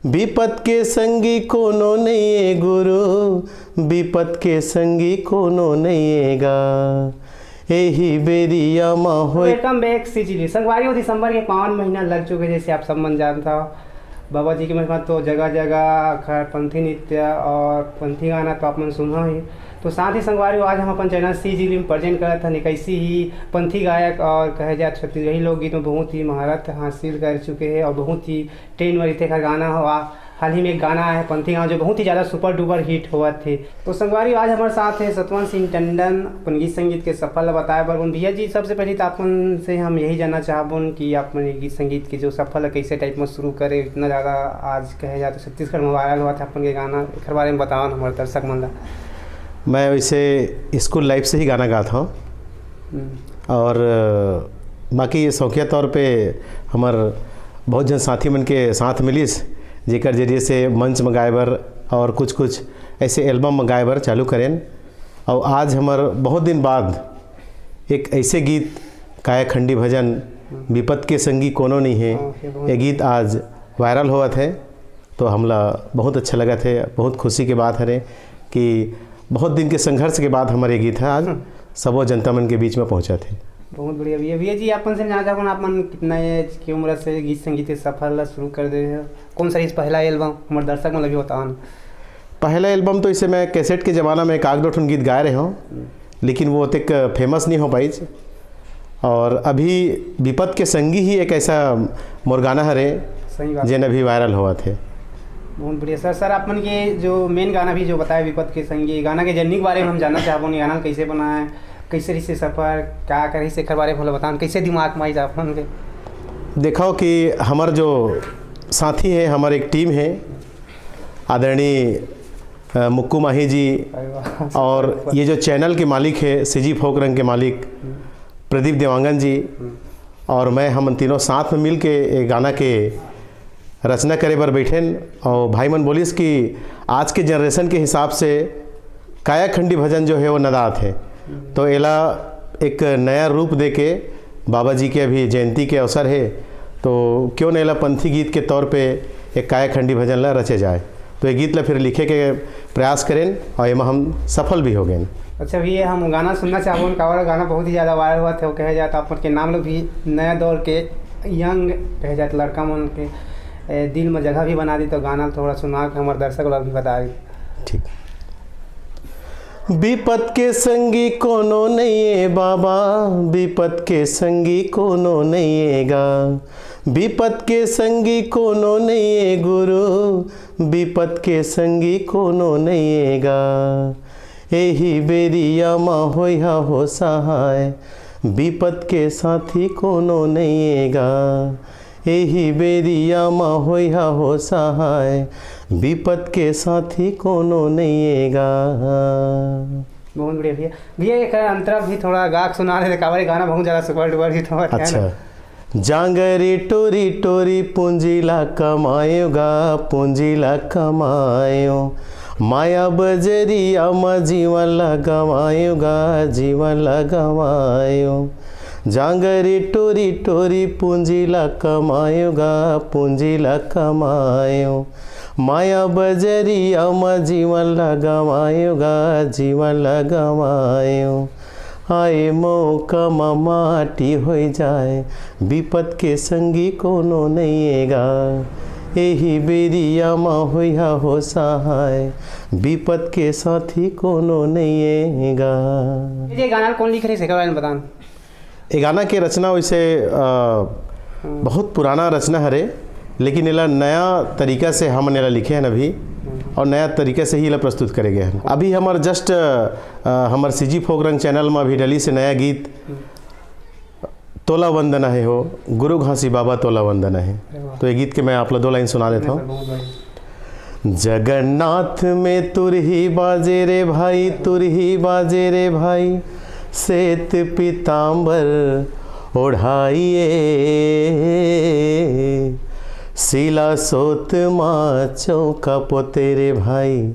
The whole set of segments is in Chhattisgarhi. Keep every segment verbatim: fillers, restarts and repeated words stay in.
बिपत के संगी कोनो नइये गुरु, बिपत के संगी कोनो नइये गा। एही बेरिया म होय। Welcome back CG Lim। संगवारी हो, दिसंबर के पावन महीना लग चुके, जैसे आप सब मन जानता हो। बाबा जी के महिमा तो जगह जगह अखर पंथी नृत्य और पंथी गाना तो आप मन सुना ही। तो साथ ही संगवारी हो, आज हम अपन चैनल CG Lim present करत हन एक ऐसी ही पंथी गायक और कहे जाए छत्तीसगढ़ी लोकगीत में बहुत ही महारत हासिल कर चुके हैं और बहुत ही ट्रेंड में रहिथे एखर गाना हो। आ, हाल ही में एक गाना आया है पंथी गाना, जो बहुत ही ज़्यादा सुपर डुपर हिट होवत हे। तो संगवारी, आज हमारे साथ है सतवंत सिंह टंडन, अपन गीत संगीत के सफर ला बताए बर। उन भैया जी, सबसे पहले तो अपन से हम यही जानना चाहबोन कि आप मन गीत संगीत के जो सफर ला कैसे टाइप में शुरू करे, इतना ज़्यादा आज कहे जाए तो छत्तीसगढ़ में वायरल होवत हे अपन के गाना, एखर बारे में बताओ ना हमारे दर्शक मन ला। मैं वैसे स्कूल लाइफ से ही गाना गात हूँ। हम्म। और, अ, बाकी ये शौकिया तौर पे हमर बहुत झन साथी मन के साथ मिलिस, जेकर जरिए से मंच में गाए बर और कुछ-कुछ ऐसे एल्बम में गाए बर चालू करेन। और आज हमर बहुत दिन बाद एक ऐसे गीत, कायाखंडी भजन, बिपत के संगी कोनो नहीं है, हाँ, ये बहुत ये गीत आज वायरल होवत है। तो हमला बहुत अच्छा लगत हे, बहुत खुशी के बात हरे कि बहुत दिन के संघर्ष के बाद हमर ये गीत ह आज हम्म। सबो जनता मन के बीच में पहुंचत हे। बहुत बढ़िया भैया। भैया जी, आप मन से जानना चाहूँ, आप मन कितना एज की उम्र से गीत संगीत के सफर ला शुरू कर दे हो? कौन सा रहिस पहला एल्बम, हमारे दर्शक मन ला भी बताओ ना। पहला एल्बम तो इसे मैं कैसेट के ज़माना में एक आध दो ठन गीत गाए रहे हूँ, लेकिन वो ओतेक फेमस नहीं हो पाइस। और अभी बिपत के संगी ही एक ऐसा मोर गाना हरे, सही बात। जेन अभी वायरल होवत हे। बहुत बढ़िया सर। सर, आप मन के जो मेन गाना भी जो बताए बिपत के संगी, गाना के जर्नी के बारे में हम जानना चाहबो, ये गाना कैसे बनाए, कैसे रहिस सफर, का करिस, एकर बारे में भला बताओ, कैसे दिमाग में आइस आप मन के? देखो कि हमर जो साथी है, हमर एक टीम है, आदरणीय, अ, मुक्कू माही जी अरे वाह। और ये जो चैनल के मालिक है, सीजी फोक रंग के मालिक हम्म। प्रदीप देवांगन जी हम्म। और मैं, हम तीनों साथ में मिल के ये गाना के रचना करे बर बैठेन। और भाई मन बोलिस कि आज के जनरेशन के हिसाब से कायाखंडी भजन जो है वो नदात है, हम्म। तो एला एक नया रूप दे के बाबा जी के अभी जयंती के अवसर है, तो क्यों न एला पंथी गीत के तौर पे एक कायाखंडी भजन ला रचे जाए। तो ये गीत ला फिर लिखे के प्रयास करेन और एमा हम सफल भी हो गए। अच्छा भैया, हम गाना सुनना चाहबो, काबर गाना बहुत ही ज़्यादा वायरल होवत हे, वो कहे जाए तो आप मन के नाम ला भी नया दौर के यंग कहे जाए तो लड़का मन के, ए, दिल में जगह भी बना दी, तो गाना थोड़ा सुना के हमारे दर्शक लोग भी बता दी। ठीक। बिपत के संगी कोनो नइये बाबा, बिपत के संगी कोनो नइये गा, बिपत के संगी कोनो नइये गुरु, बिपत के संगी कोनो नइये गा। एही बेरिया म होइहा हो सहाय, बिपत के साथी कोनो नइये गा। एही बेरिया म होइहा हो सहाय, बिपत के साथी कोनो नइये गा। बहुत बढ़िया भैया। भैया, एक अंतरा भी थोड़ा गा के सुना दे, काबर ये गाना बहुत ज़्यादा सुपर डुपर हिट होवत है ना। अच्छा। जांगरी टोरी टोरी पूंजी ला कमायो गा, पूंजी ला कमायो। माया बजरिया म जीवन ला गंवायो गा, जीवन ला गंवायो। जांगरी टोरी टोरी पूंजी ला कमायो गा, पूंजी ला कमायो। माया बजरिया म जीवन ला गंवायो गा, जीवन ला गंवायो। आए मौका म माटी होई जाए, बिपत के संगी कोनो नइये गा। एही बेरिया म होइहा हो सहाय, बिपत के साथी कोनो नइये गा। ये गाना कौन लिख रहे, एकर बारे में बताओ। ये गाना के रचना वैसे, अ, बहुत पुराना रचना हरे, लेकिन एला नया तरीका से हमन एला लिखे हन अभी, और नया तरीका से ही एला प्रस्तुत करे गए हन। अभी हमर जस्ट, अ, हमर सीजी फोक रंग चैनल में अभी डलिस हे नया गीत, तोला वंदना हे हो, गुरु घासी बाबा तोला वंदना हे। अरे वाह। तो ये गीत के मैं आप ला दो लाइन सुना देता हूँ। बहुत बढ़िया। जगन्नाथ में तुरही बाजे रे भाई, तुरही बाजे रे भाई, श्वेत पीतांबर ओढ़ाइए। शिला सोत मा चौका पोते रे भाई,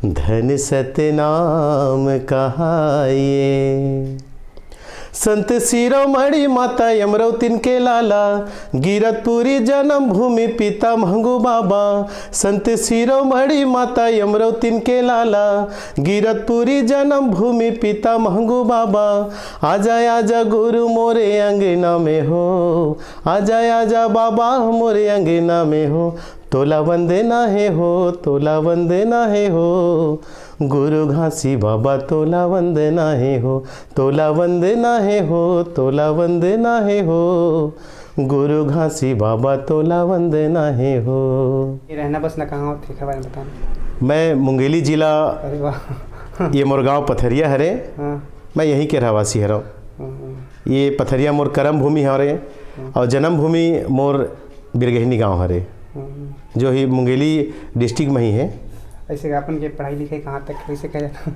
धन सतनाम कहाइए। संत शिरोमणि माता यमरौतिन के लाला, गिरतपुरी जन्मभूमि पिता महंगू बाबा। संत शिरोमणि माता यमरौतिन के लाला, गिरतपुरी जन्मभूमि पिता महंगू बाबा। आजा आजा गुरु मोरे अंगना में हो, आजा आजा बाबा मोरे अंगना में हो। तोला वंदना हे हो, तोला वंदना हे हो, गुरु घासी बाबा तोला वंदना हे हो, तोला वंदना हे हो, तोला वंदना हे हो, गुरु घासी बाबा तोला वंदना हे हो। ये रहना बसना कहाँ होथे, एकर बारे में बताना। मैं मुंगेली जिला, अरे वाह। ये मोर गांव पथरिया हरे। हाँ। मैं यहीं के रहवासी हरव। हम्म, ये पथरिया मोर कर्म भूमि हरे और जन्मभूमि मोर बिरगहिनी गांव हरे, हम्म। जो ही मुंगेली डिस्ट्रिक्ट में ही है। ऐसे अपन के पढ़ाई लिखाई कहाँ तक, कैसे कह जाता?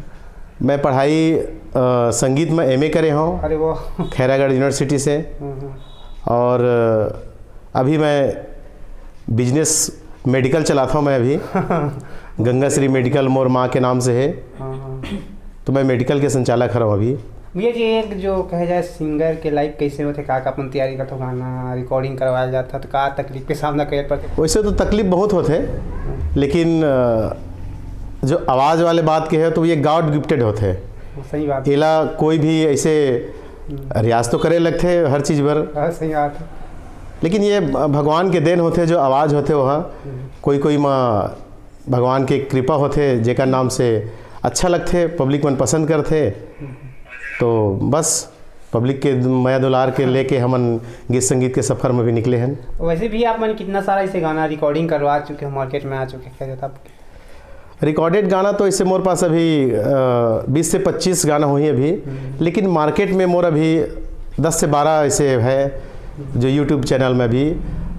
मैं पढ़ाई अ, संगीत में एमए करे हूँ अरे वो। खैरागढ़ यूनिवर्सिटी से। हम्म, हम्म। और अ, अभी मैं बिजनेस मेडिकल चलाता हूँ मैं अभी। गंगा श्री मेडिकल मोर माँ के नाम से है, हाँ, हाँ। तो मैं मेडिकल के संचालक हरव अभी। भैया जी, एक जो कहे जाए सिंगर के लाइफ कैसे होथे, का का अपन तैयारी करथो, गाना रिकॉर्डिंग करवाया जाता तो का तकलीफ के सामना करे पड़थे? वैसे तो तकलीफ बहुत होथे, लेकिन अ, जो आवाज़ वाले बात के है तो ये गॉड गिफ्टेड होथे। सही बात है। एला कोई भी ऐसे रियाज तो करे लगथे हर चीज़ बर, हाँ, सही बात है। लेकिन ये भगवान के देन होथे, जो आवाज़ होथे वह कोई कोई मा भगवान के कृपा होथे, जेकर नाम से अच्छा लगथे, पब्लिक मन पसंद करथे। तो बस पब्लिक के मया दुलार के लेके हमन गीत संगीत के सफर में भी निकले हन। वैसे भी आप मन कितना सारा ऐसे गाना रिकॉर्डिंग करवा चुके हो, मार्केट में आ चुके, कह जाता आपके? रिकॉर्डेड गाना तो इसे मोर पास अभी बीस से पच्चीस गाना होही अभी, लेकिन मार्केट में मोर अभी दस से बारह ऐसे है जो यूट्यूब चैनल में अभी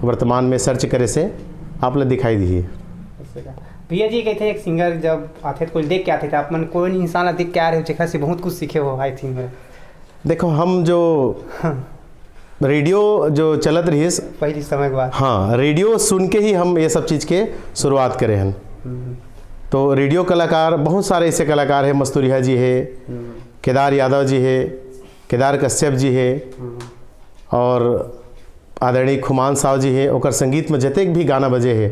वर्तमान में सर्च करे से आप ला दिखाई दी। भैया जी कहते हैं एक सिंगर जब आथे तो कोई देख के आथे, तो आप मन कोई इंसान ला देख के आ रहे हो जेकर से बहुत कुछ सीखे हो, आई थिंक। देखो, हम जो रेडियो जो चलत रहिस, पहली समय के बात। हाँ, रेडियो सुन के ही हम ये सब चीज़ के शुरुआत करे हन। तो रेडियो कलाकार, बहुत सारे ऐसे कलाकार हैं, मस्तुरिया जी है, केदार यादव जी है, केदार कश्यप जी है, और आदरणीय खुमान साव जी है, ओकर संगीत में जतेक भी गाना बजे है,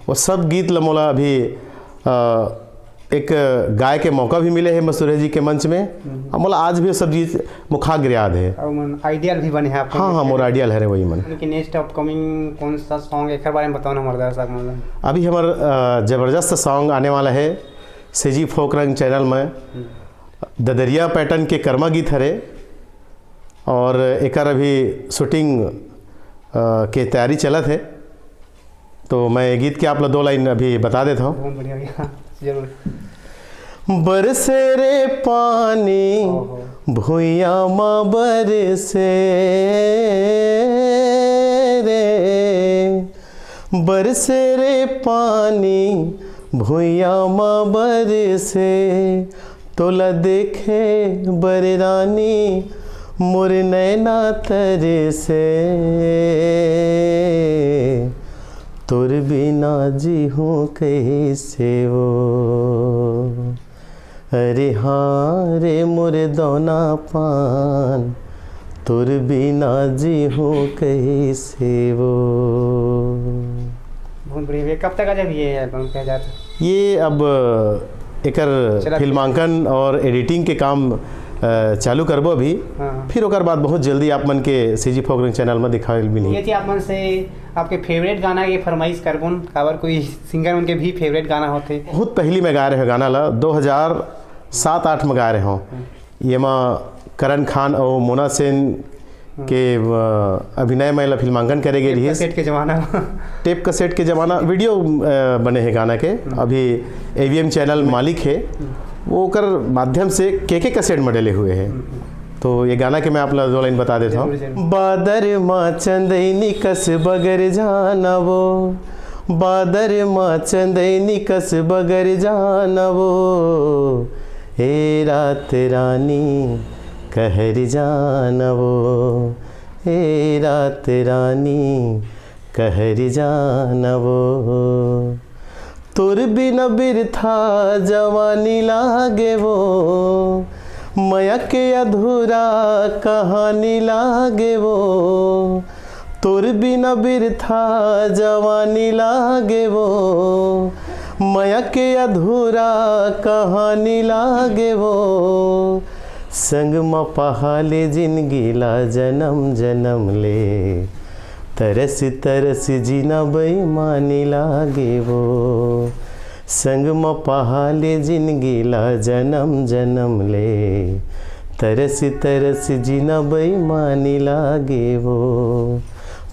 वो सब गीत ल मोला अभी अ, एक गाय के मौका भी मिले है मस्तुरिया जी के मंच में। और मोला आज भी वो सब गीत मुखाग्र याद है। और मन आइडियल भी बने हैं आपको। हाँ हाँ, मोर आइडियल हरे वही मन। कि नेक्स्ट अपकमिंग कौन सा सॉन्ग, एक बारे में बताओ ना हमारे दर्शक मन। अभी हमार अ, जबरदस्त सॉन्ग आने वाला है सीजी फोक रंग चैनल में। ददरिया पैटर्न के कर्मा गीत हरे और एकर अभी शूटिंग अ, के तैयारी चलत है। तो मैं ये गीत के आप ला दो लाइन अभी बता देता हूँ। बहुत बढ़िया भैया, जरूर। बरसे रे पानी भुइया मा बरसे रे, बरसे रे पानी भुइया मा बरसे, तोला देखे बर रानी मोर नैना तरसे, तोर बिना जीहूँ कैसे वो। अरे हाँ रे मोर दौना पान, तोर बिना जीहूँ कैसे वो। बहुत बढ़िया भैया। कब तक आ जाए ये एल्बम, कह जाता? ये अब एकर फिल्मांकन और एडिटिंग के काम अ, चालू करबो अभी। हाँ। फिर ओकर बाद बहुत जल्दी आप मन के सीजी फोक रंग चैनल में दिखावे मिलही। ये थी आप मन से आपके फेवरेट गाना के फरमाइश करबोन, काबर कोई सिंगर उनके भी फेवरेट गाना होथे। बहुत पहली मैं गाए रहे गाना ला दो हज़ार सात आठ में गाए रहे हूँ। ये मा करण खान और मोना सेन के अ, अभिनय में ला फिल्मांकन करे गए रही। कैसेट के जमाना। टेप कैसेट के जमाना, वीडियो अ, बने है गाना के। अभी एवीएम चैनल मालिक है, वो ओकर माध्यम से के के कैसेट में डले हुए हैं। तो ये गाना के मैं आप लोग दो लाइन बता देता हूँ। बादर मा चंदैनी कस बगर जाना वो, बादर मा चंदैनी कस बगर जाना वो, ए रात रानी कहर जाना वो, ए रात रानी कहर जाना वो। तोर बिना बिरथा जवानी लागे वो, मया के अधूरा कहानी लागे वो, तोर बिना बिरथा जवानी लागे वो। मया के अधूरा कहानी लागे वो, संग म पहाले जिनगी ला जनम जनम ले। तरस तरस जीना बेईमानी लागे वो, संग म पहाले जिनगी ला जनम जनम ले। तरस तरस जीना बेईमानी लागे वो।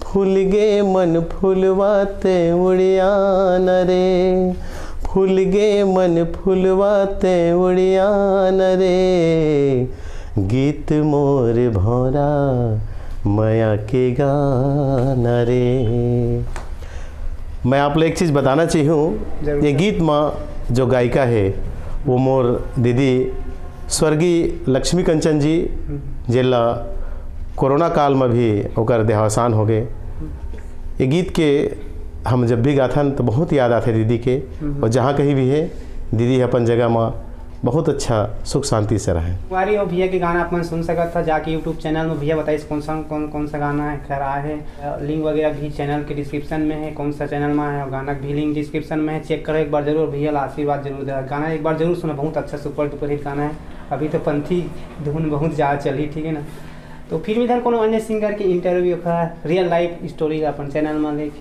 फूल गे मन फूलवा ते उड़ियान रे, फूल गे मन फूलवा ते उड़ियान रे। गीत मोर भौरा मया के गाना रे। मैं आप लोग एक चीज़ बताना चाहिए हूँ, जरूर। ये गीत में जो गायिका है वो मोर दीदी स्वर्गीय लक्ष्मी कंचन जी, जेला कोरोना काल में भी ओकर देहावसान हो गए। ये गीत के हम जब भी गाथन तो बहुत याद आथे दीदी के। हम्म। और जहाँ कहीं भी है, दीदी अपन जगह में बहुत अच्छा सुख शांति से रहें। संगवारी हो, भैया के गाना आप मन सुन सकत था जाके YouTube चैनल में। भैया बताइस कौन सा, कौन कौन सा गाना है खैर आए है। लिंक वगैरह भी चैनल के डिस्क्रिप्शन में है, कौन सा चैनल में है, और गाना भी लिंक डिस्क्रिप्शन में है, चेक करो एक बार जरूर। भैया ला आशीर्वाद जरूर दे, गाना एक बार जरूर सुनो, बहुत अच्छा सुपर डुपर हिट गाना है। अभी तो पंथी धुन बहुत ज़्यादा चली, ठीक है ना। तो फिर इधर कोनो अन्य सिंगर के इंटरव्यू का रियल लाइफ स्टोरी ला अपन चैनल में ले